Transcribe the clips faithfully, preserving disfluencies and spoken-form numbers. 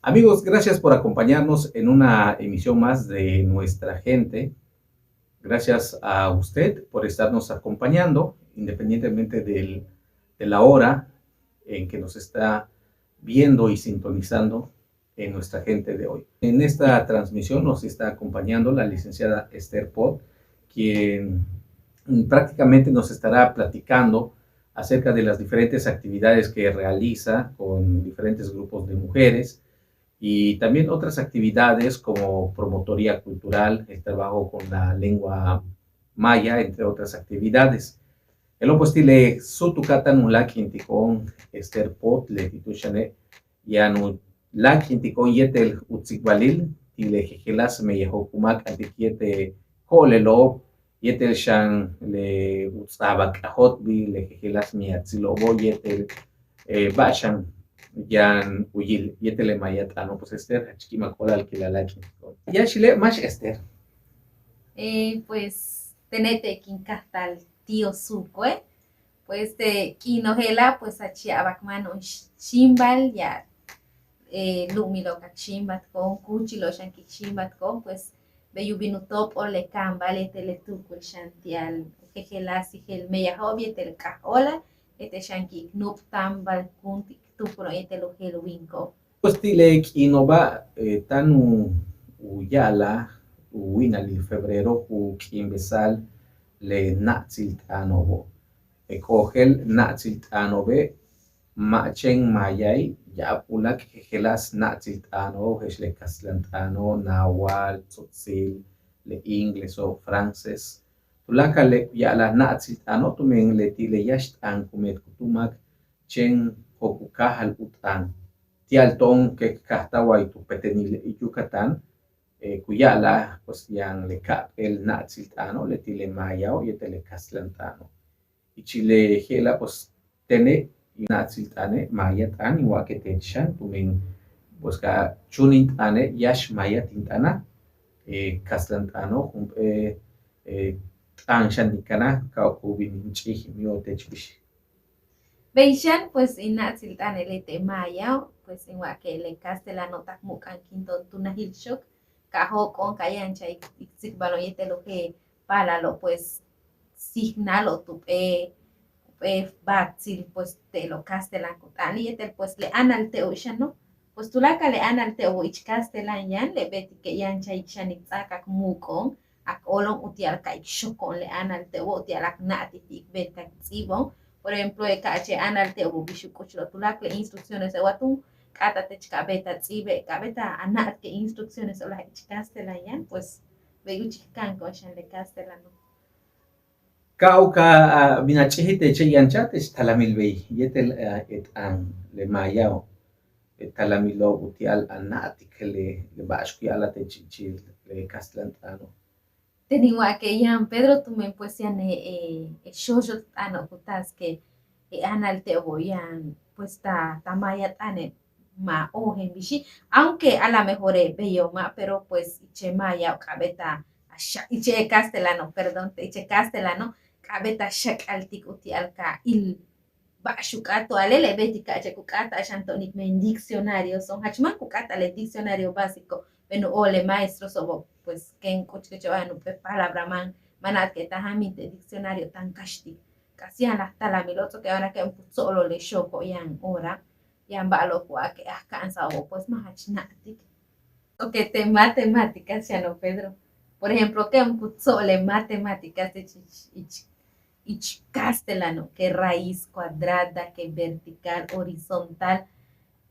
Amigos, gracias por acompañarnos en una emisión más de Nuestra Gente. Gracias a usted por estarnos acompañando, independientemente del, de la hora en que nos está viendo y sintonizando en Nuestra Gente de hoy. En esta transmisión nos está acompañando la licenciada Esther Pot, quien prácticamente nos estará platicando acerca de las diferentes actividades que realiza con diferentes grupos de mujeres y también otras actividades como promotoría cultural, el trabajo con la lengua maya, entre otras actividades. Je'elo' pues ti' le súutuka'an táan u láak'intiko'on Esther Pot, leti' tu'ux xane' yaan u láak'intiko'on yéetel u tsikbalil ti' le jejeláas meyajo' ku máak'antik yéetel ko'olelo'ob yéetel xan le u ts'a'abal k'ajóoltbil le jejeláas meyatsilo'obo' yéetel ba'ax xan yaan u yil yéetel le maaya t'aano'. Pues Esther, jach ki'imak óolal ki' a láak'intiko'on. Yáaxile' máax Esther. Pues tene' te' kin kajtal Tío Sucoe, pues te' k'iino' je'ela' pues jach ya'abak máan u xíimbal yaan lu'umilo' ka k xíimbatiko'on, kúuchilo' xan ki k xíimbatiko'on, pues bey u bin u tóop'ol le kaambal yéetel le tuukul xan ti'al u jejeláas yéetel meyajo'ob yéetel k'aj óolal yéetel xan ki k nu'ubtáambal kun ti' k tuukulo'on yéetel u jeel wíiniko'ob. Pues ti' le k'iino'oba' táan u ya'alaj u wi'nalil febrero u k'iimbesa'al le na'atsil t'aano'obo'. K'ojel na'atsil t'aano'obe' ma' chéen maayae', ya'ab uláak' jejeláas na'atsil t'aano' je'ex le kastlan t'aano', náhuatl, tzotzil, le ingleso', francés. Tuláakal le ku ya'alaj na'atsil t'aano' tumen leti' le yáax t'aan ku meet ku tu'ubik chéen jo'ok u káajal u t'aan. Ti'al to'on k kajtal way tu petenil Yucatán ku ya'alaj pues yaan le ka'ap'éel na'atsil t'aano' leti' le maayao' yéetel le kastlan t'aano'. Ichil le je'ela' pues tene' in na'atsil t'aane' maaya t'aan in wa'ake' teech xan tumen pues ka chúun in t'aane' yáax maaya tin t'aanaj. Kastlan t'aano' jump'éel t'aan xan in kanaj ka u bin in ch'íij in mi'o'ob teech bix. Bey xan pues in na'atsil t'aane' leti' maayao' pues in wa'ake' le kastelano' tak mu'uk'ankinto'on tunajil xook ka jóok'o'on ka yanchaj ik tsikbalo'on yéetel u jeel paalalo' pues síijnalo'ob tu p'éel u p'éel baatsil pues te'elo' kastelan ku t'aanil yéetel pues le áanal te'o' xano'. Pues tuláakal le áanal te'obo' ich kastelan yaan le beetike' yanchaj ik xan ik ts'áak k mu'uk'o'on k óolo'on uti'al ka ik xoko'on le áanal te'obo' uti'al k na'atik ti' ik beet ka k ts'íibo'on. Por ejemplo le ka'ache' áanal te'obo' bix u k'uchulo'ob tuláakal le instrucciones wa túun k'áata'al teech ka beet a ts'íibe' ka beet a na'atik le instrucciones o'olal ich kastelan yaan pues bey úuchik k ka'anka'ob xan le kastelano'. Ka u ka bin a ch'ijil teche' yanchaj teech talamil bey yéetel e t'aan le maayao' talamilo' uti'al a na'atik le ba'ax ku ya'alaj teech ichil le kastlan t'aano'. Tene' in wa'ake' yaan Pedro tumen pues yaan e xóoxot t'aano' ku taas que e áanal te'obo' yaan pues ta ta maaya t'aane' ma' ojen bixi', aunque a la mejor e beyo' ma' pero pues iche maayao' k'a'abéet a xak iche kastelano' perdón te iche kastelano' k'a'abéet a xak'altik uti'al ka il ba'ax u k'áat u a'alil le beetik ka'ache' ku k'áata'al xan to'on ik men diccionarioso'on jach máan ku k'áata'al le diccionario básico, pero u óol le maestroso'obo' pues kéen k'uchuk u ya'al jump'éel palabra máan ma' na'atik ta jáamin te' diccionario táan kaxtik k'as yaan le talamilo'ob ts'o'ok e ora kéen ku tso'olol le xooko' yaan ora yaan ba'alo'ob ku a'ake' aj ka'ansa'obo' pues ma' jach na'atik. Ok, te' matemáticas xano' Pedro, por ejemplo kéen ku tso'ol le matemáticas teech ich ich kastelano' que raíz cuadrada, que vertical, horizontal,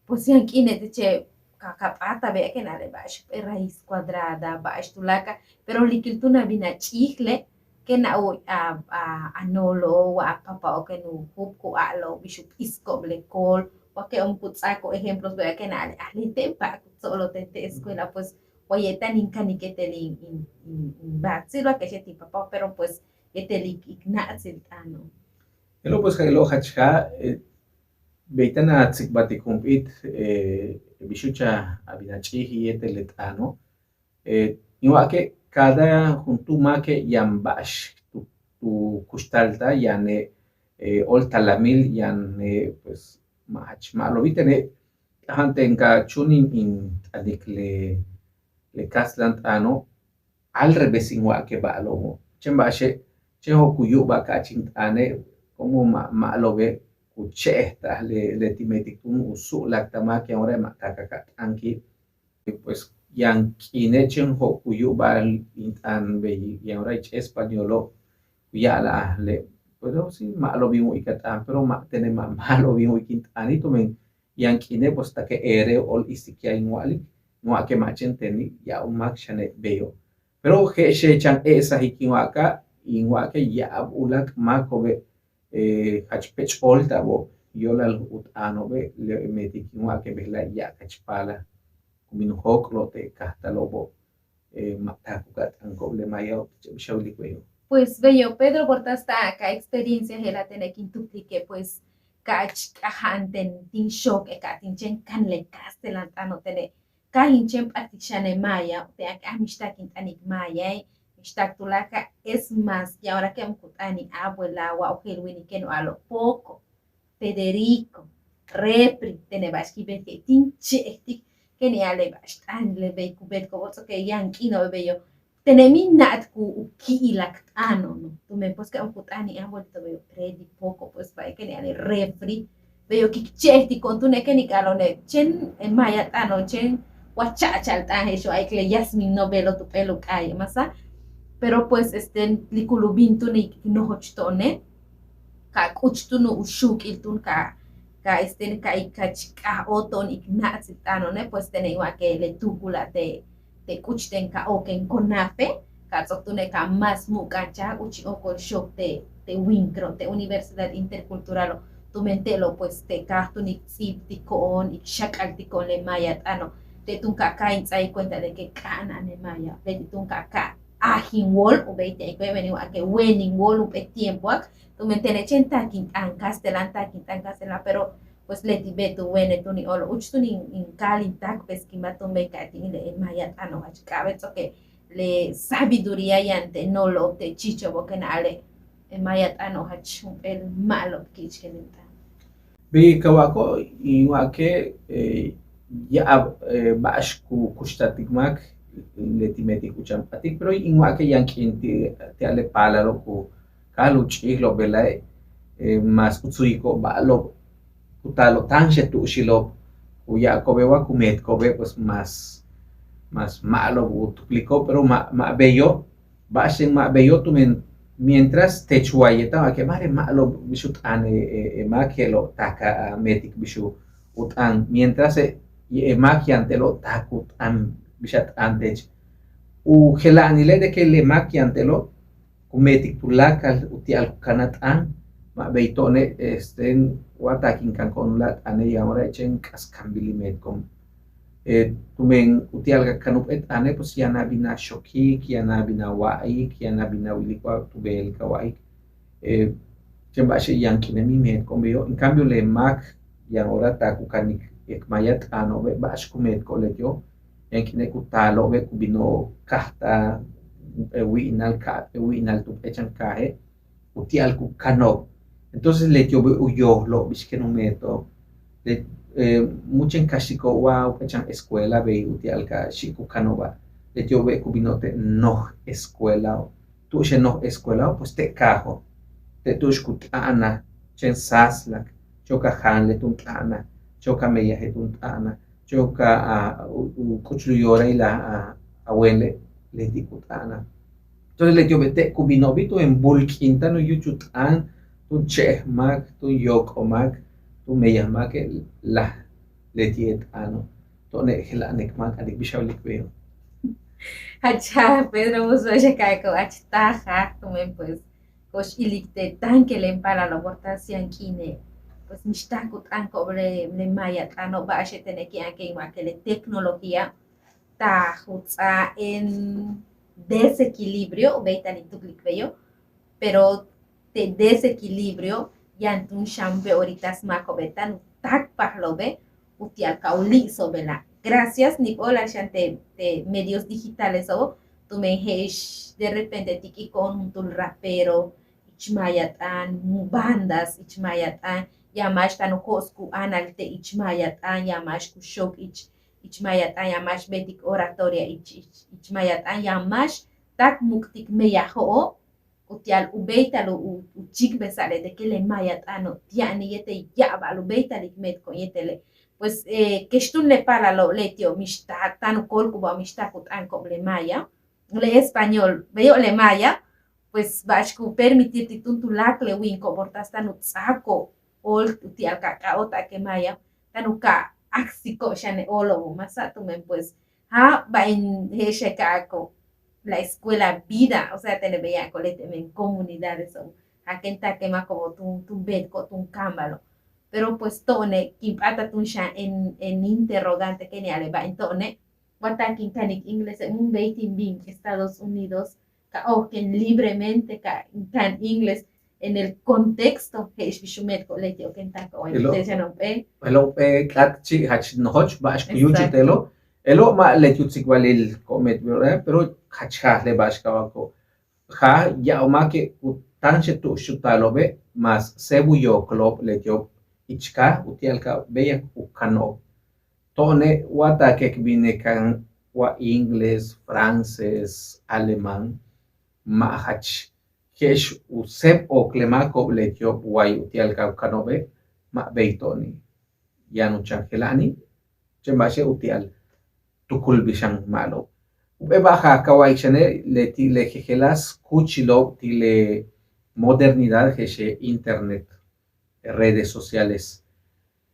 pues yaan k'iine' teche' ka ka p'áatal beya' kéen a'ale' ba'ax jump'éel raíz cuadrada ba'ax tuláakal, pero likil túun a bin a ch'íijle' kéen a wu'uy a a noolo'ob wa a papa'ob kéen u jupk'ul a'alo'ob bix u p'íisiko'ob le kool wa kéen ku ts'áako'ob ejemplos beya' kéen a'ale' aj leti' ba'ax ku tso'olol te' escuela pues waye' táan in kanik yéetel in in in baatsil wa ke'exe' tin papa'ob pero pues yéetel ik na'atsil t'aano'. Je'elo' pues je'elo' jach jaaj bey táan a tsikbaltik jump'íit bix úuch a bin a ch'íijil yéetel le t'aano'. In wa'ake' cada juntúul máake' yaan ba'ax tu kuxtaltaj yaane' óol talamil yaane' pues ma' jach ma'alobi' tene' K'a'ana'an teen ka chun in t'anik le le kastelan t'aano', al revés in wa'ake' ba'alo'obo'. Chéen ba'axe' chéen jo'o' ku yu'uba'al ka'ach in t'aane', como ma' ma'alobe' ku che'ejta'al le leti' meetik túun u su'lak ta máak yaan orae' ma' taak a ka t'aanki'. Pues yaan k'iine' chéen jo'o' ku yu'uba'al in t'aan bey yaan orae' ich españolo' ku ya'ala'al le, pero sí ma'alob in wu'uyik a t'aan, pero ma' tene' ma' ma'alob in wu'uyik in t'aani' tumen yaan k'iine' pues taake' eere' óol istik yaan in wa'alik in wa'ake' ma' chéen teni' ya'ab u máak xane' beyo'. Pero je'exe' chan e'esajik in wa'aka' in wa'ake' ya'ab uláak' máako'obe' jach pech óolta'abo' yo'olal u t'aano'obe' le meetik in wa'ake' bejla'e' ya'ab jach paalal ku bin u jóok'olo'ob te' kajtalo'obo'. Ma' taak u ka t'anko'ob le maayao'. Bix a wilik beyo'. Pues beyo' Pedro Bortas, ta ka experiencia je'ela' tene' kin tuklike' pues ka'ach k'aja'an teen tin xook e ka tin chéen kanal le kastelan t'aano' tene' ka in chéen p'atik xane' maaya te' a mix taak in t'anik maaya, mix taak tuláakal, es más yaan orae' ke ku t'aan in abuela wa u jeel winike' u a'alo' poco, Federico, refri, tene' ba'ax kin beetike' tin che'ejtik, ken in a'ale' ba'ax t'aan le bey ku beetiko'obo' ts'o'oke' yaan k'iino'ob beyo'. Tene' mi na'at ku u ki'ilak t'aano', no, tumen pues ke ku t'aan in abuelito beyo' Freddy poco, pues ba'ax ken in a'ale' refri, beyo' kin che'ejtiko'on túune' ken in k'aalo'one' chéen maaya t'aano' chéen wa cha'acha'al t'aan je'ex wa'ayik le Yasmin Novelo tu p'éel u k'aay masa. Pero pues este likul u bin túun in nojoch to'one' ka k'uch túun u xuuk'il túun ka ka este ka ik kach k'aj óol to'on ik na'atsil t'aano'one', pues tene' in wa'ake' le tuukula' te te k'uch teen ka ooken CONAFE, ka ts'o'ok túune' ka más mu'uk'a'anchajak u chin óokol xook te te winkro' te Universidad Interculturalo', tumen te'elo' pues te kaaj túun ik ts'íibtiko'on ik xak'altiko'on le maaya t'aano'. Te' túun ka kaaj in ts'áa in cuenta de que k'a'ana'an le maaya, leti' túun ka kaaj aj in wóol u béeytal in cuenta, wen in wa'ake' wen in wóol jump'éel tiempoak, tumen tene' chéen taak in t'aan kastelan taak in t'aan kastelan, pero pues leti' beetu wene' túun in óolo' úuch túun in in káajal in táakpeskinbáa túun bey ka tin le maaya t'aano' jach k'a'abéet ts'o'oke' le sabiduría yaan te' noolo'ob te' chíicho'obo' ken a'ale' le maaya t'aano' jach jump'éel ma'alob ki'ichkel in t'aan. Bey ka wa'ako' in wa'ake' ya'ab ba'ax ku kuxtaltik máak leti' meetik u chan p'atik, pero in wa'ake' yaan k'iin ti' ti'al le paalalo' ku káajal u ch'íijilo'ob bejla'e' más u tsuyiko'ob ba'alo'ob ku taalo'ob táanxel tu'uxilo'ob ku ya'ako'obe' wa ku meetko'obe' pues más más ma'alob u tukliko'ob, pero ma' ma' beyo'. Ba'axten ma' beyo' tumen mientras teech way yéetel a wa'ake' ba'ale' ma'alob bix u t'aan e máak je'elo' taak a meetik bix u t'aan, mientras e máak yaan te'elo' taak u t'aan bix a t'aan teech. U jela'anile' de que le máak yaan te'elo' ku meetik tuláakal uti'al ku kanaj t'aan, ma' bey to'one' este wa taak in kanko'on u láak' t'aane' yaan orae' chéen k'as kambil in meetko'on. Tumen uti'al ka kan jump'éel t'aane' pues yaan a bin a xokik, yaan a bin a wa'ayik, yaan a bin a wilik wa tu beel ka wa'ayik. Chéen ba'axe' yaan k'iine' mi meetko'on beyo'. En cambio le máak yaan ora taak u kanik k maaya t'aano'obe' ba'ax ku meetko'ob leti'o', yaan k'iine' ku taalo'obe' ku bino'ob kajtal jump'éel wi'inal ka'ap'éel wi'inal tu p'éel chan kaaje' uti'al ku kano'ob. Entonces leti'obe' u yojlo'ob bix ken u meeto'ob. Múuch en kaxtiko'ob wa jump'éel chan escuela bey uti'al ka xi'ik u kano'oba', leti'obe' ku bino'ob te' noj escuelao'. Tu'ux e noj escuelao' pues te' kaajo', te' tu'ux ku t'a'anal, chéen sáaslak, ch'a'ik a jaanle' túun t'a'anal, ch'a'ik a meyaje' túun t'a'anal, ch'a'ik a u k'uchul u yóorail a wenele' leti' ku t'a'anal. Entonces leti'obe' te' ku bino'obi' tumen bul k'iin táan u yúuchul t'aan túun che'ej máak, túun yook'ol máak, túun meyaj máake' laj leti'e' t'aano'. To'one' jela'anek máak a'alik bix a wilik beyo'. Jach jaaj Pedro, mu'ux ba'ax a ka'ako'ob jach taaj jaaj tumen pues ko'ox ilik te' táankelem paalalo'ob Bortas yaan k'iine' pues mix taak u t'aniko'ob le maaya t'aano' ba'axe' tene' kin a'ake' in wa'ake' le tecnología taaj u ts'áa en desequilibrio u béeytal in tuklik beyo', pero te' desequilibrio yaan túun xan be'oritas máako'obe' táan u táakpajlo'obe' uti'al ka u líik'so'ob bejla'a'. Gracias níib óolal xan te' te' medios digitaleso'obo' tumen je'ex de repente ti' k iko'on juntúul rapero ich maaya t'aan, bandas ich maaya t'aan, yaan máax táan u jo'os' ku áanal te' ich maaya t'aan, yaan máax ku xook ich ich maaya t'aan, yaan máax beetik oratoria ich ich ich maaya t'aan, yaan máax táak muk'tik meyajo'ob uti'al u béeytal u u chíikbesa'al le de que le maaya t'aano' ti'a'ane' yéetel ya'abal u béeytal ik meetko'on yéetele'. Pues kex túun le paalalo'ob leti'ob mix taak táan u kóolkubáajo'ob mix taak u t'aniko'ob le maaya, le español beyo' le maaya, pues ba'ax ku permitirtik túun tuláakal le wíiniko'ob por tas táan u ts'áako'ob óol uti'al ka k'aj óolta'ake' maaya, táan u ka'a aksiko'ob xane' óolo'obo', masa' tumen pues ja' ba'ax in je'ex ka'ako'ob la escuela vida, o sea te' le beya'ako'ob leti' men comunidadeso'ob, ja' kéen taake' máako'obo' túun túun beetko'ob túun kaambalo'. Pero pues to'one' kin p'áatal túun xan en en interrogante kéen ya'ale' ba'ax in to'one' wa taak in kanik inglese' mun béeytal in bin Estados Unidos ka ook kéen libremente ka in kan inglés en el contexto je'ex bix u meetko'ob leti'ob kéen taak owen te' xan jump'éel. Je'elo' jump'éel k'áat chi' jach nojoch ba'ax ku yúuchul te'elo'. Je'elo' ma' leti' u tsikbalil ko'ob meet be'ora, pero jach jaaj le ba'ax ka wa'aliko'. Jaaj ya'ab máake' ku táanxel tu'ux tu taalo'obe' mas séeb u yookolo'ob leti'ob ich kaaj uti'al ka béeyak u kano'ob. To'one' wa taake' k bin k kan wa inglés, francés, alemán, ma' jach je'ex u séeb ook le máako'ob leti'ob way uti'al ka u kano'obe', ma' bey to'oni'. Yaan u chan jela'ani', chéen ba'axe' uti'al tukulbil xan ma'alob. Jump'éel ba'al ka wa'alik xane' leti' le jejeláas kúuchilo'ob ti' le modernidad je'ex le internet, redes sociales,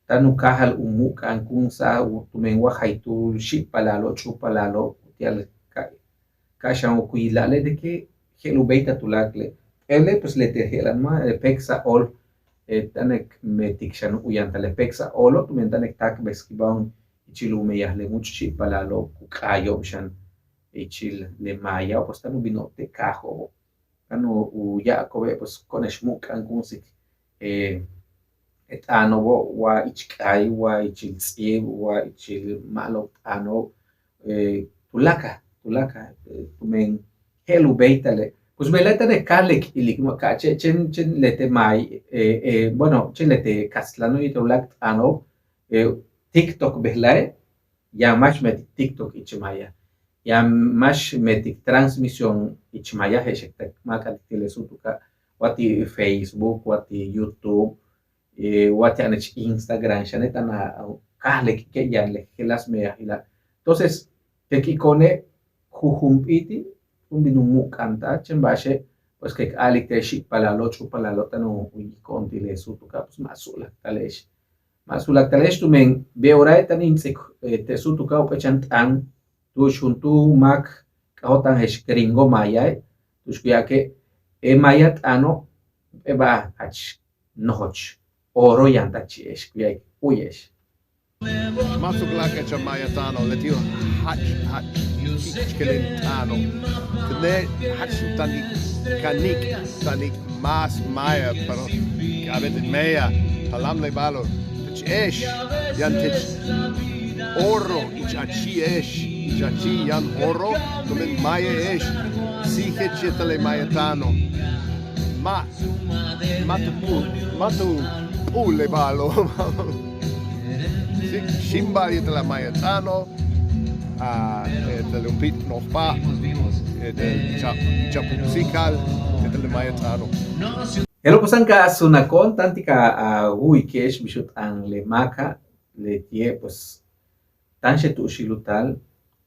táan u káajal u mu'uk'a'ankunsa'al tumen wa jaytúul xi'ipalalo'ob ch'úupalalo'ob uti'al ka ka xan u ku yila'ale' de que je'el u béeytal tuláakale'. P'éele' pues leti' je'elan ma' le péeksa'al óol, táan k meetik xan u yantal le péeksa'al óolo' tumen táan k táakbesik ba'axo'on ichil u meyaj le múuch' xi'ipalalo'ob ku k'aayo'ob xan ichil le maayao', pues táan u bino'ob te' kaajo'obo'. Táan u ya'ako'obe' pues ko'one'ex mu'uk'a'ankunsik le t'aano'obo' wa ich k'aay wa ichil ts'íib wa ichil ma'alob t'aano'ob, tuláakal tuláakal tumen je'el u béeytale'. Pues bejla'e' táan k káajal k ilik ma' ka chéen chéen chéen leti' maay, bueno, chéen leti' kastlano' yéetel uláak' t'aano'ob, TikTok bejla'e' yaan máax meetik TikTok ich maaya, yaan máax meetik transmisión ich maaya je'ex k máak'antik ti' le súutuka', wa ti' Facebook wa ti' YouTube, wa ti' yaan ich Instagram xane' táan u káajal k ilike' yaan le jejeláas meyajila'. Entonces te' k iliko'one' jujump'íiti' túun bin u mu'uk'a'anta'al chéen ba'axe' pues k k a'alik te' xi'ipalalo'ob ch'úupalalo'ob táan u yiko'on ti' le súutuka' pues ma' su'laktale'ex. Ma' su'laktale'ex tumen be'orae' táan in ts'ik te' súutuka' jump'éel chan t'aan tu'ux juntúul máak k'ajóolta'an je'ex gringo maayae' tu'ux ku ya'alike' le maaya t'aano' jump'éel ba'al jach nojoch, oro yaan ta chi'e'ex ku ya'alik u'uye'ex. Máats'ukulak chan maaya t'aano' leti'o' jach jach ki'ichkelil t'aano'. Tene' jach táan k kanik táan k más maaya pero k'a'abéet in meya palam le ba'alo' teche'ex yaan tech oro ich achi'ex ich achi' yaan oro tumen maayae'ex. Síijech yéetel le maaya t'aano' ma' ma' tu p'u ma' tu p'u'ul le ba'alo'. Xíimbal yéetel a maaya t'aano' a yéetel jump'íit noj p'áaj yéetel cha'puk síikal yéetel le maaya t'aano'. Je'elo' pues táan ka sunako'on táantik a wu'uyike'ex bix u t'aan le máaka'. Leti'e' pues táanxel tu'uxil u taal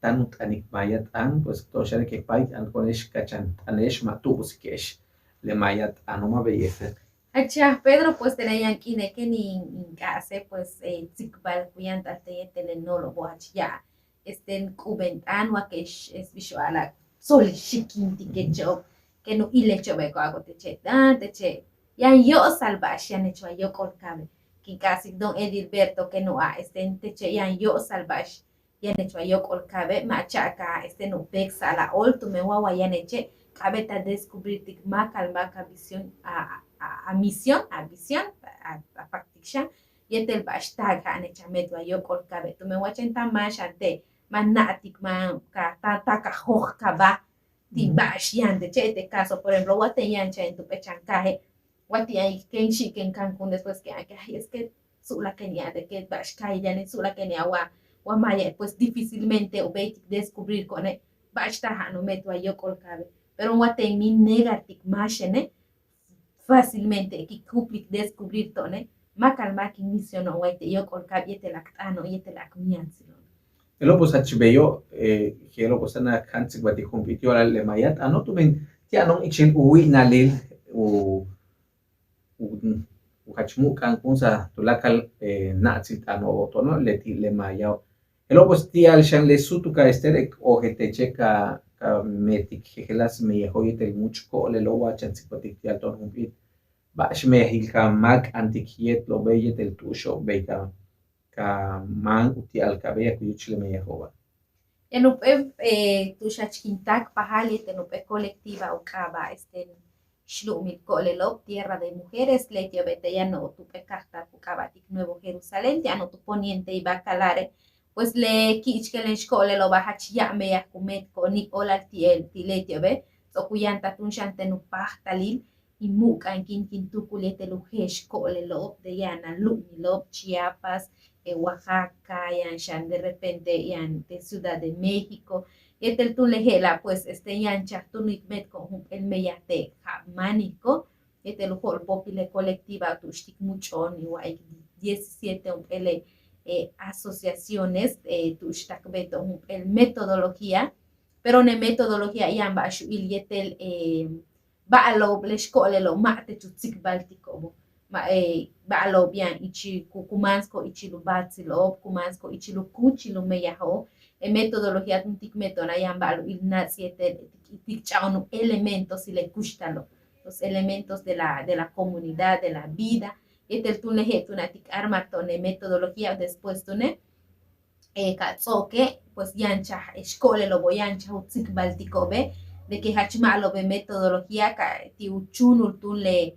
táan u t'anik maaya t'aan pues to'on xane' k páayt'aniko'one'ex ka chan t'ane'ex ma' tu'ubusike'ex le maaya t'aano' ma' beye'exe'. Jach jaaj Pedro, pues tene' yaan k'iine' kéen in k'a'ase' pues tsikbal ku yantal tey yéetel le noolo'obo' jach ya'ab este k'ubeen t'aan wa kex es bix u a'ala'al tsool xikintikecho'ob kéen u ilecho'obe' ku a'ala'al teche' t'aan teche' yaan yo'osal ba'ax yanech wa yóok'ol kaabe'. Kin k'a'asik don Edilberto kéen u a'al este teche' yaan yo'osal ba'ax yanech wa yóok'ol kaabe' ma' cha'akaj este u péeksa'al a óol tumen wa wa yaneche' k'a'abéet a descubrirtik máakalmáak a visión a a misión a visión a paktik xan yéetel ba'ax taak ja'anech a meet wa yóok'ol kaabe' tumen wa chéen táan máax yaan te' ma' na'atik ma' ka taak a jóok'kabáaj ti' ba'ax yaan teche'. Te' caso por ejemplo wa teen yaan chéen tu p'éel chan kaaje' Wa ti' yaan ken xi'ken Cancún, después que ay, es que su'lakeni' a de que ba'ax kaayil yane', su'lakeni' a wa, wa maaya, pues difícilmente u béeytik descubrirko'one' ba'ax taaj ja'an u meet way yóok'ol kaabe'. Pero wa teen min negartik máaxene', fácilmente ki cuplik descubrir to'one', máakalmáak in misiono'on way te' yóok'ol kaab yéetel k t'aano'on yéetel k miatsilo'on. Je'elo' pues jach beyo'. Je'elo' pues táan k jan tsikbaltik jump'íit yo'olal le maaya t'aano' tumen ti' yano'on ichil u wi'nalil u u jach mu'uk'ankúunsaj tuláakal na'atsil t'aano'ob to'ono' leti' le maayao'. Je'elo' pues ti'al xan le súutuka'an Esther, k ojel teche' ka ka meetik jejeláas meyajo' yéetel múuch' ko'olelo', wa chan tsikbaltik ti'al to'on jump'íit ba'ax meyajil ka máak k'antik yéetlo'obe' yéetel tu'uxo'ob bey ka ka máan uti'al ka béeyak u yúuchul le meyajo'oba'. Yaan jump'éel tu'ux jach kin táakpajal yéetel jump'éel colectiva u k'aaba' este Xlu'umil Ko'olelo'ob, Tierra de Mujeres, leti'obe' te' yano'ob tu jump'éel kajtal ku k'aaba'tik Nuevo Jerusalén, ti' yano'ob tu poniente y Bacalar. Pues le ki'ichkelem xko'olelo'oba' jach ya'ab meyaj ku meetko'oni' óolal ti' le ti' leti'obe', ts'o'ok u yantal túun xan ten u páajtalil in mu'uk'ankíin kin tuukul yéetel u je'ex ko'olelo'ob de yaan a lu'umilo'ob Chiapas, Oaxaca, yaan xan de repente yaan te' Ciudad de México, yéetel túun le je'ela' pues este yanchaj túun in meetko'on jump'éel meyaj te' ja'ab máaniko', yéetel u jo'olpóopil le colectiva tu'ux tik múuch'o'on in wa'ik diecisiete jump'éel le asociaciones tu'ux tak beeto'on jump'éel metodología, pero le metodología yaan ba'ax u yil yéetel ba'alo'ob le xko'olelo'ob ma' tech u tsikbaltiko'obo', ba'alo'ob yaan ichil ku ku máansko'ob ichil u baatsilo'ob, ku máansko'ob ichil u kúuchil u meyajo'ob. Le metodología túun tik meeto'ona' yaan ba'al u yil naats' yéetel tik ch'a'o'on u elementos y le kuxtalo', los elementos de la de la comunidad, de la vida, yéetel túun le je'el túuna' tik armar to'on le metodología. Después túune' ka ts'o'oke' pues yanchaj xko'olelo'obo' yanchaj u tsikbaltiko'obe' de que jach ma'alob le metodología ka ti' u chúunul túun le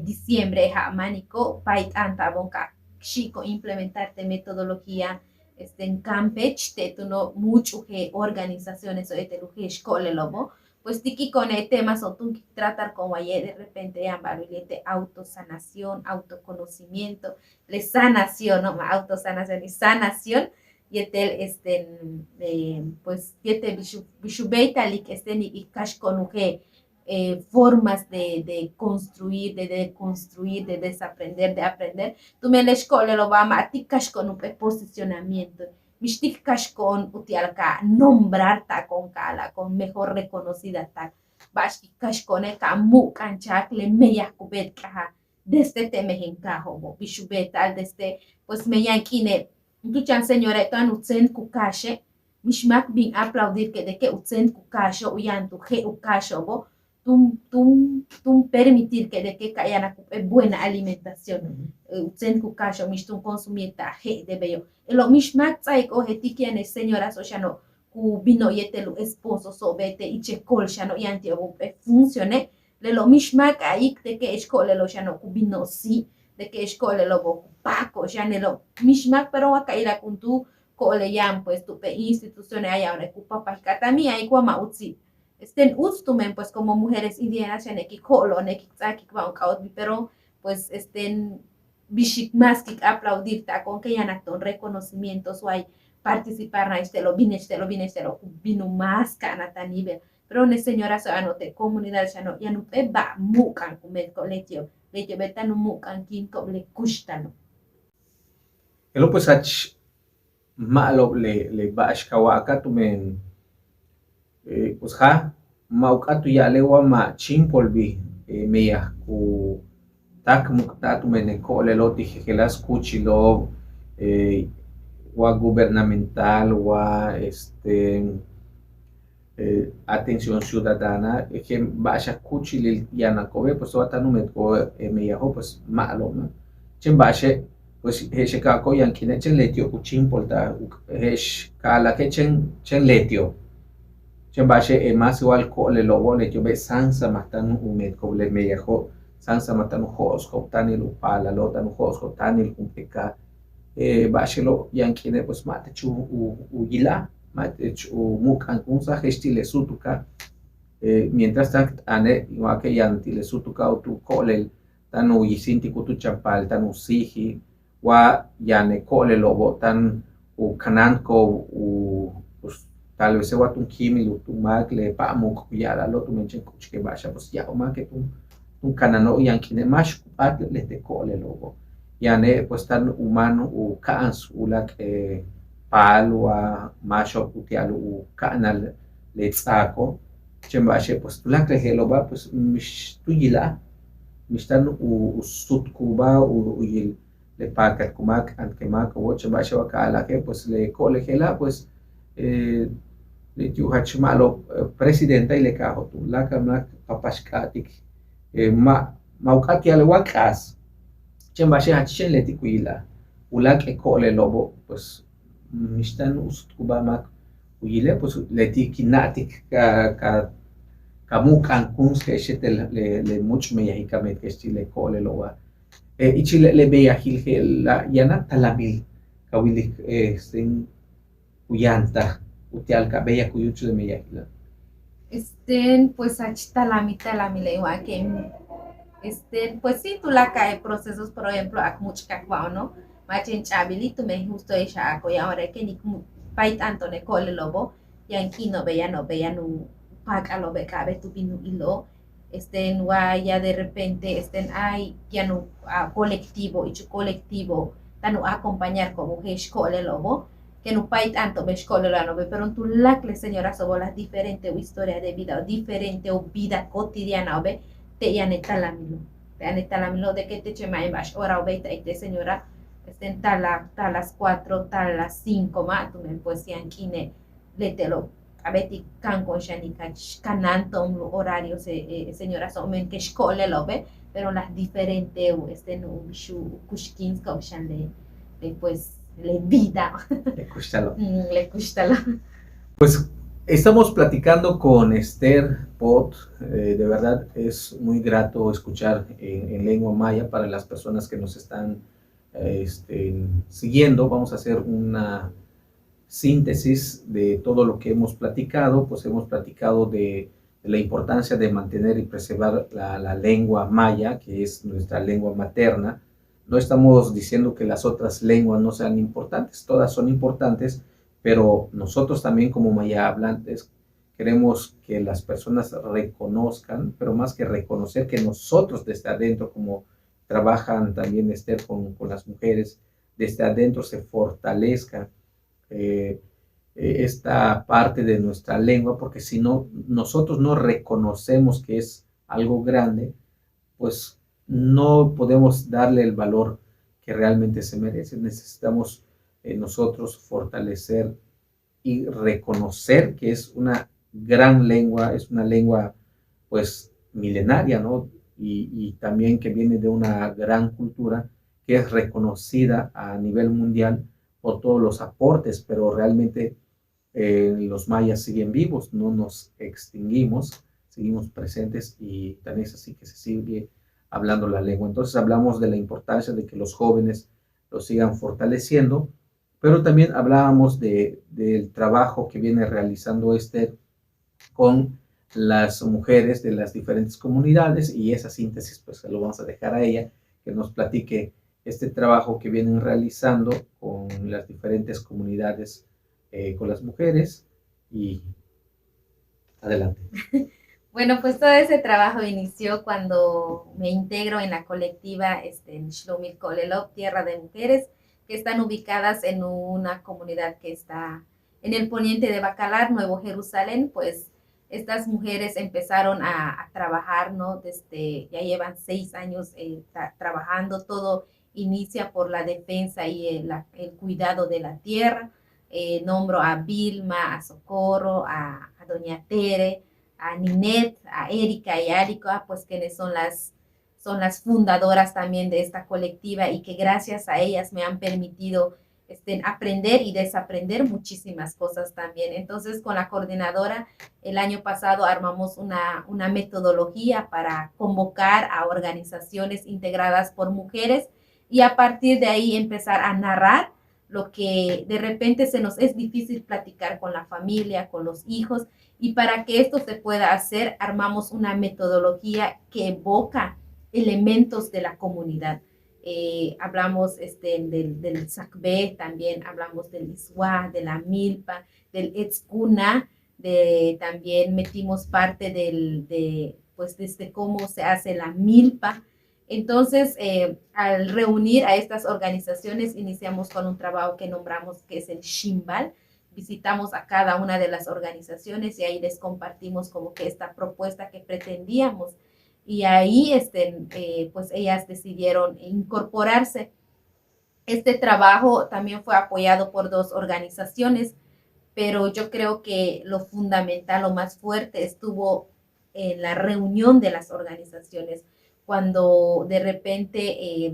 diciembre ja'ab máaniko' payt'anta'abo'on ka xi'iko'on implementar te' metodología este Campeche te' túuno' múuch' u jeel organizacioneso' yéetel u jeel xko'olelo'obo'. Pues ti' kiko'one' temaso' túun kin tratarko'on waye' de repente yaan ba'al u yil yéetel autosanación, autoconocimiento, le sanación, no ma' autosanación y sanación, yéetel este pues yéetel bix u bix u béeytalik este in kaxko'on u jeel formas de de construir, de deconstruir, de desaprender, de aprender. Tumen le xko'olelo'oba' ma' tik kaxko'on jump'éel posicionamiento, mix tik kaxko'on uti'al ka nombrarta'ako'on ka a'ala'ako'on mejor reconocida tak. Ba'ax tik kaxko'one' ka mu'uk'anchajak le meyaj ku beetik k'ajal desde te' mejen kaajo'obo', bix u beeta'al desde pues men yaan k'iine' juntúul chan señora'e' táan u tséent ku kaaxe', mix máak bin aplaudirke' de que u tséent ku kaaxo'ob u yaan tu je' u kaaxo'obo', túun túun túun permitirke' de que ka yanak jump'éel buena alimentación, u tséent ku kaaxo'ob mix túun consumir ta je' de beyo'. Je'elo' mix máak ts'áaik ojéeltik yaan le señoraso' xano' ku bino'ob yéetel u espososo'obe' te' ichil kool xano' yaan ti'ob jump'éel funcióne', lelo' mix máak a'alik de que xko'olelo'ob xano' ku bino'ob si', de que xko'olelo'obo' ku páako'ob xan lelo' mix máak, pero wa ka ilak juntúul ko'olel yaan pues tu jump'éel instituciones a ya'ala'al ku papajk'ata'al mi a'alik wa ma' utsi'. Este uts tumen pues como mujeres indígenas xane' ki jo'olo'one' ki ts'áakik ba'al u k'ajóoltbil, pero pues este bix k máas k aplaudirta'ako'on ken yanak to'on reconocimientos way participarna'ex te'elo', bine'ex te'elo', bine'ex te'elo' ku bin u máas ka'anal ta nivel. Pero le señoraso' yano'ob te' comunidad xano' yaan jump'éel ba'al mu'uk'ankúunsa'al ku meetko'ob leti'ob, leti'obe' táan u mu'uk'ankíinko'ob le kuxtalo'. Je'elo' pues jach ma'alob le le ba'ax ka wa'aka' tumen pues ja' ma' u k'áat u ya'ale' wa ma' chíimpolbil meyaj ku táak mu'uk'ta'al tumen le ko'olelo' ti' jejeláas kúuchilo'ob, wa gubernamental wa este atención ciudadana, je'en ba'ax a kúuchilil yanako'obe' pues wa táan u meetko'ob meyajo' pues ma'alob, ma' chéen ba'axe' pues je'ex ka'ako'ob yaan k'iine' chéen leti'ob ku chíimpolta'al je'ex ka'alake' chéen chéen leti'ob. Chéen ba'axe' más igual ko'olelo'obo' leti'obe' sáansamaj táan u meetko'ob le meyajo', sáansamaj táan u jo'osiko'ob táanil u paalalo'ob, táan u jo'osiko'ob táanil jump'éel kaaj. Ba'ax je'elo' yaan k'iine' pues ma' tech u yila'al, ma' tech u mu'uk'ankúunsa'al je'ex ti' le súutuka'an. Mientras táan k t'aane' in wa'ake' yaan ti' le súutuka'an u tu ko'olel táan u yisintiko'ob tu chan paal táan u síiji', wa yaan le ko'olelo'obo' táan u kanáantiko'ob u, u, tal vez wa táan u kíimil u máak le pa'amuuk ku ya'ala'alo' tumen chéen k'uchik ba'axa', pues ya'ab u máake' táan u kanáanto'ob yaan k'iine' máax ku p'áat leti' ko'olelo'obo'. Yaane' pues táan u máan u ka'ans uláak' paal wa máaxo'ob uti'al u ka'anal le ts'aako'. Chéen ba'axe' pues tuláakal le je'elo'oba' pues mix tu yila'al, mix táan u, u sutkubáa u, u yil le paakat ku máak, ant ke máako'obo'. Chéen ba'axe' wa ka a'alaje' pues le ko'olel je'ela' pues leti' u jach ma'alob presidenta y le kaajo' tuláakal máak ka pax k'áatik, ma', ma' u k'áat ya'ale' wa k'aas. Chéen ba'axe' jach chéen leti' ku yila'al uláak' ko'olelo'obo' pues mix táan u sutkubáa máak u yile' pues leti' kin na'tik ka, ka, ka mu'uk'ankúuns je'ex yéetel le, le múuch' meyajil ka meetke'ex ti' le ko'olelo'oba'. Ichil le, le meyajil je'ela' yaan a talamil ka wilik, este, ku yantal uti'al ka béeyak u yúuchul le meyajila'. Este, pues jach talamil, talamil le wa'ake'. Este, pues sí, tuláakal procesos, por ejemplo, k múuch' ka'aj ba'ano', ma' chéen ch'a'abil tumen justo je'ex a áako' yaan ora que k páayt'anto'on le ko'olelo'obo', yaan k'iino'obe' yano'obe' yaan u páak'alo'obe' k'a'abéet u bin u ilo'ob. Este, wa ya de repente, este, ay yaan u, a, colectivo, ich u colectivo táan u acompañarko'ob je'ex ko'olelo'obo', kéen u páayt'anto'ob je'ex ko'olelo'obo', pero tuláakal le señoraso'obo' las diferente u historia de vida o diferente u vida cotidianao'obe' te' yaan le talamilo'ob, te' yaan le talamilo'ob de que teche' ma' ba'ax hora u béeytal te' señora, este, tal a, tal las cuatro, tal las cinco, ma' tumen pues yaan k'iine' leti' je'elo' k'a'abéet in ka'ankon xan in jach kanáanto'on u horario, señoraso'ob, men ke'ex ko'olelo'obe', pero las diferente u, este, u bix u kuxkíinsko'ob xan le, le, pues, le vida. Le kuxtalo'. Mm, le kuxtalo'. Pues estamos platicando con Esther Pot. Eh, de verdad es muy grato escuchar en, en lengua maya para las personas que nos están, este, siguiendo. Vamos a hacer una síntesis de todo lo que hemos platicado, pues hemos platicado de, de la importancia de mantener y preservar la, la lengua maya, que es nuestra lengua materna. No estamos diciendo que las otras lenguas no sean importantes, todas son importantes, pero nosotros también como maya hablantes queremos que las personas reconozcan, pero más que reconocer, que nosotros desde adentro, como trabajan también Esther con, con las mujeres, desde adentro se fortalezca eh, eh, esta parte de nuestra lengua, porque si no, nosotros no reconocemos que es algo grande, pues no podemos darle el valor que realmente se merece. Necesitamos eh, nosotros fortalecer y reconocer que es una gran lengua, es una lengua pues milenaria, ¿no? Y, y también que viene de una gran cultura que es reconocida a nivel mundial por todos los aportes, pero realmente eh, los mayas siguen vivos, no nos extinguimos, seguimos presentes y tan es así que se sigue hablando la lengua. Entonces hablamos de la importancia de que los jóvenes lo sigan fortaleciendo, pero también hablábamos de, del trabajo que viene realizando este con las mujeres de las diferentes comunidades y esa síntesis pues se lo vamos a dejar a ella, que nos platique este trabajo que vienen realizando con las diferentes comunidades, eh, con las mujeres y adelante. Bueno, pues todo ese trabajo inició cuando me integro en la colectiva este, Nixlumil Ko'olelo'ob, Tierra de Mujeres, que están ubicadas en una comunidad que está en el poniente de Bacalar, Nuevo Jerusalén, pues estas mujeres empezaron a, a trabajar, ¿no? Desde, ya llevan seis años eh, trabajando, todo inicia por la defensa y el, el cuidado de la tierra. Eh, nombro a Vilma, a Socorro, a, a Doña Tere, a Ninette, a Erika y a Erika, pues quienes son las son las fundadoras también de esta colectiva y que gracias a ellas me han permitido este, aprender y desaprender muchísimas cosas también. Entonces, con la coordinadora, el año pasado armamos una, una metodología para convocar a organizaciones integradas por mujeres y a partir de ahí empezar a narrar lo que de repente se nos es difícil platicar con la familia, con los hijos, y para que esto se pueda hacer, armamos una metodología que evoca elementos de la comunidad. Eh, hablamos este, del, del sacbé, también hablamos del iswa, de la milpa, del etzkuna, de, también metimos parte del, de, pues, desde cómo se hace la milpa. Entonces, eh, al reunir a estas organizaciones, iniciamos con un trabajo que nombramos que es el Shimbal. Visitamos a cada una de las organizaciones y ahí les compartimos como que esta propuesta que pretendíamos. Y ahí, este, eh, pues ellas decidieron incorporarse. Este trabajo también fue apoyado por dos organizaciones, pero yo creo que lo fundamental, lo más fuerte estuvo en la reunión de las organizaciones, cuando de repente, eh,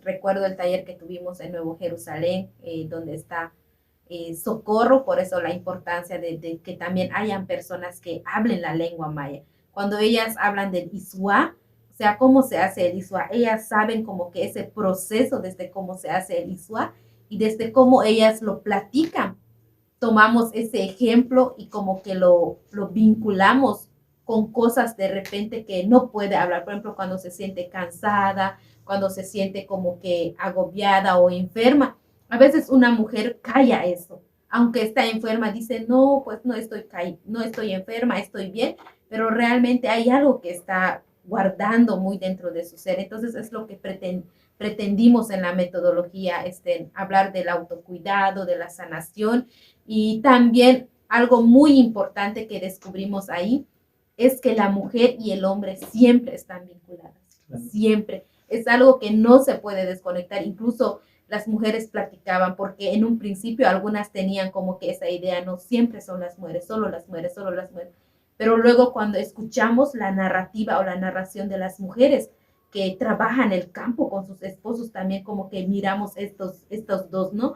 recuerdo el taller que tuvimos en Nuevo Jerusalén, eh, donde está eh, Socorro, por eso la importancia de, de que también hayan personas que hablen la lengua maya. Cuando ellas hablan del iswa, o sea, cómo se hace el iswa, ellas saben como que ese proceso desde cómo se hace el iswa y desde cómo ellas lo platican. Tomamos ese ejemplo y como que lo, lo vinculamos con cosas de repente que no puede hablar, por ejemplo, cuando se siente cansada, cuando se siente como que agobiada o enferma. A veces una mujer calla eso, aunque está enferma, dice, no, pues no estoy, no estoy enferma, estoy bien, pero realmente hay algo que está guardando muy dentro de su ser. Entonces es lo que pretendimos en la metodología, este, hablar del autocuidado, de la sanación y también algo muy importante que descubrimos ahí es que la mujer y el hombre siempre están vinculadas, siempre. Es algo que no se puede desconectar, incluso las mujeres platicaban, porque en un principio algunas tenían como que esa idea, no, siempre son las mujeres, solo las mujeres, solo las mujeres. Pero luego cuando escuchamos la narrativa o la narración de las mujeres que trabajan el campo con sus esposos, también como que miramos estos, estos dos, ¿no?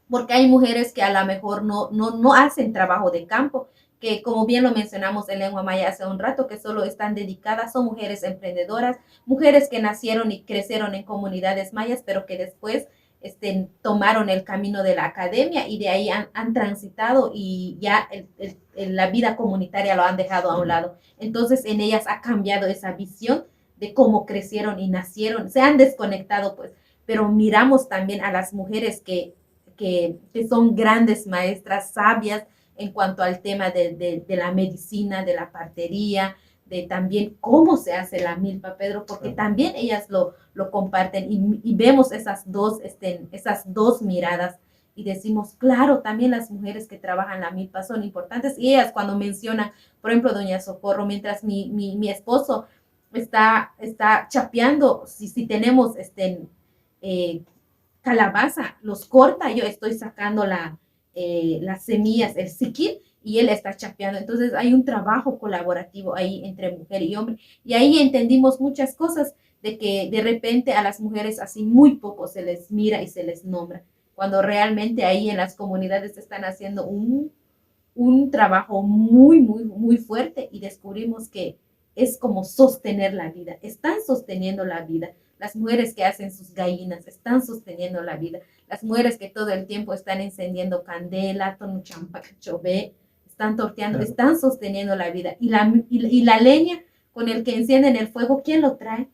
Porque hay mujeres que a lo mejor no, no, no hacen trabajo de campo, que como bien lo mencionamos en lengua maya hace un rato, que solo están dedicadas, son mujeres emprendedoras, mujeres que nacieron y crecieron en comunidades mayas, pero que después este, tomaron el camino de la academia y de ahí han, han transitado y ya el, el, la vida comunitaria lo han dejado a un lado. Entonces en ellas ha cambiado esa visión de cómo crecieron y nacieron, se han desconectado pues, pero miramos también a las mujeres que, que, que son grandes maestras, sabias, en cuanto al tema de, de, de la medicina, de la partería, de también cómo se hace la milpa, Pedro, porque también ellas lo, lo comparten y, y, vemos esas dos, este, esas dos miradas y decimos, claro, también las mujeres que trabajan la milpa son importantes y ellas cuando mencionan, por ejemplo, doña Socorro, mientras mi, mi, mi esposo está, está chapeando, si, si tenemos este, eh, calabaza, los corta, yo estoy sacando la, eh, las semillas, el siquil, y él está chapeando. Entonces hay un trabajo colaborativo ahí entre mujer y hombre. Y ahí entendimos muchas cosas de que de repente a las mujeres así muy poco se les mira y se les nombra, cuando realmente ahí en las comunidades están haciendo un, un trabajo muy, muy, muy fuerte y descubrimos que es como sostener la vida, están sosteniendo la vida. Las mujeres que hacen sus gallinas están sosteniendo la vida. Las mujeres que todo el tiempo están encendiendo candela, tonuchampa, chove, están torteando, están sosteniendo la vida. Y la, y, y la leña con el que encienden el fuego, ¿quién lo trae?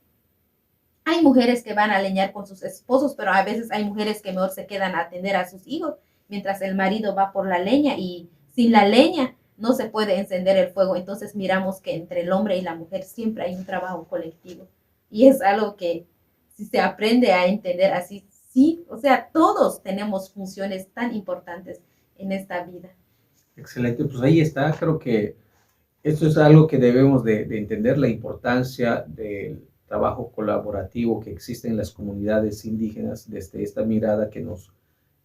Hay mujeres que van a leñar con sus esposos, pero a veces hay mujeres que mejor se quedan a atender a sus hijos, mientras el marido va por la leña y sin la leña no se puede encender el fuego. Entonces miramos que entre el hombre y la mujer siempre hay un trabajo colectivo. Y es algo que si se aprende a entender así, sí, o sea, todos tenemos funciones tan importantes en esta vida. Excelente, pues ahí está, creo que esto es algo que debemos de, de entender, la importancia del trabajo colaborativo que existe en las comunidades indígenas desde esta mirada que nos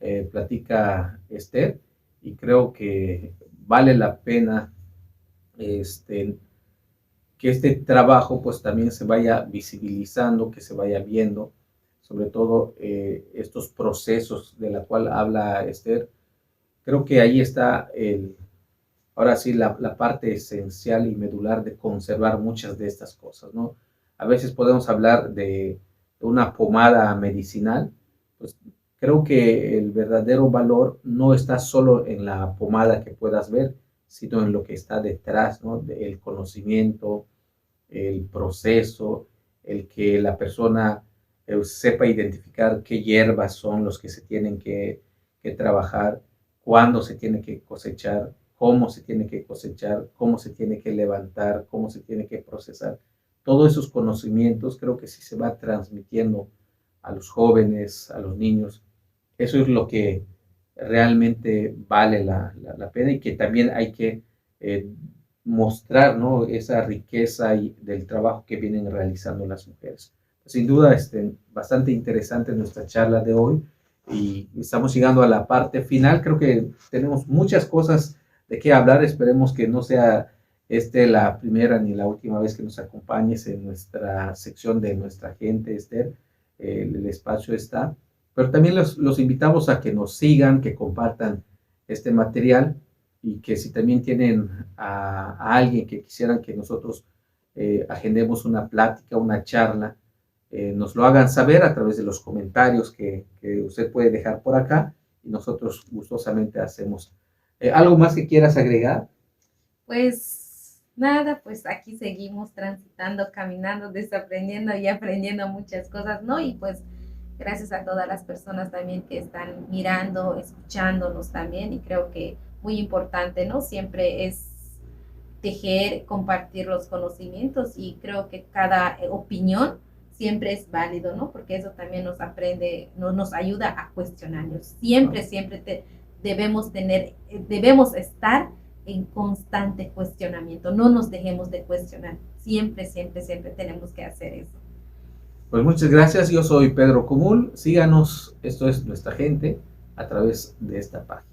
eh, platica Esther, y creo que vale la pena este, que este trabajo pues también se vaya visibilizando, que se vaya viendo, sobre todo eh, estos procesos de la cual habla Esther. Creo que ahí está el, ahora sí la, la parte esencial y medular de conservar muchas de estas cosas, ¿no? A veces podemos hablar de, de una pomada medicinal, pues creo que el verdadero valor no está solo en la pomada que puedas ver, sino en lo que está detrás, ¿no? El conocimiento, el proceso, el que la persona eh, sepa identificar qué hierbas son los que se tienen que, que trabajar, cuándo se tiene que cosechar, cómo se tiene que cosechar, cómo se tiene que levantar, cómo se tiene que procesar. Todos esos conocimientos creo que sí se va transmitiendo a los jóvenes, a los niños. Eso es lo que realmente vale la, la- la pena y que también hay que eh, mostrar, ¿no? Esa riqueza y del trabajo que vienen realizando las mujeres. Sin duda, este, bastante interesante nuestra charla de hoy y estamos llegando a la parte final. Creo que tenemos muchas cosas de qué hablar. Esperemos que no sea este la primera ni la última vez que nos acompañes en nuestra sección de Nuestra Gente, Esther. El, el espacio está. Pero también los, los invitamos a que nos sigan, que compartan este material y que si también tienen a, a alguien que quisieran que nosotros eh, agendemos una plática, una charla, eh, nos lo hagan saber a través de los comentarios que, que usted puede dejar por acá y nosotros gustosamente hacemos. Eh, ¿Algo más que quieras agregar? Pues nada, pues aquí seguimos transitando, caminando, desaprendiendo y aprendiendo muchas cosas, ¿no? Y pues gracias a todas las personas también que están mirando, escuchándonos también, y creo que muy importante, ¿no? Siempre es tejer, compartir los conocimientos, y creo que cada eh, opinión siempre es válido, ¿no? Porque eso también nos aprende, no, nos ayuda a cuestionarnos. Siempre, siempre te, debemos tener, eh, debemos estar en constante cuestionamiento. No nos dejemos de cuestionar. Siempre, siempre, siempre tenemos que hacer eso. Pues muchas gracias. Yo soy Pedro Comul. Síganos. Esto es Nuestra Gente a través de esta página.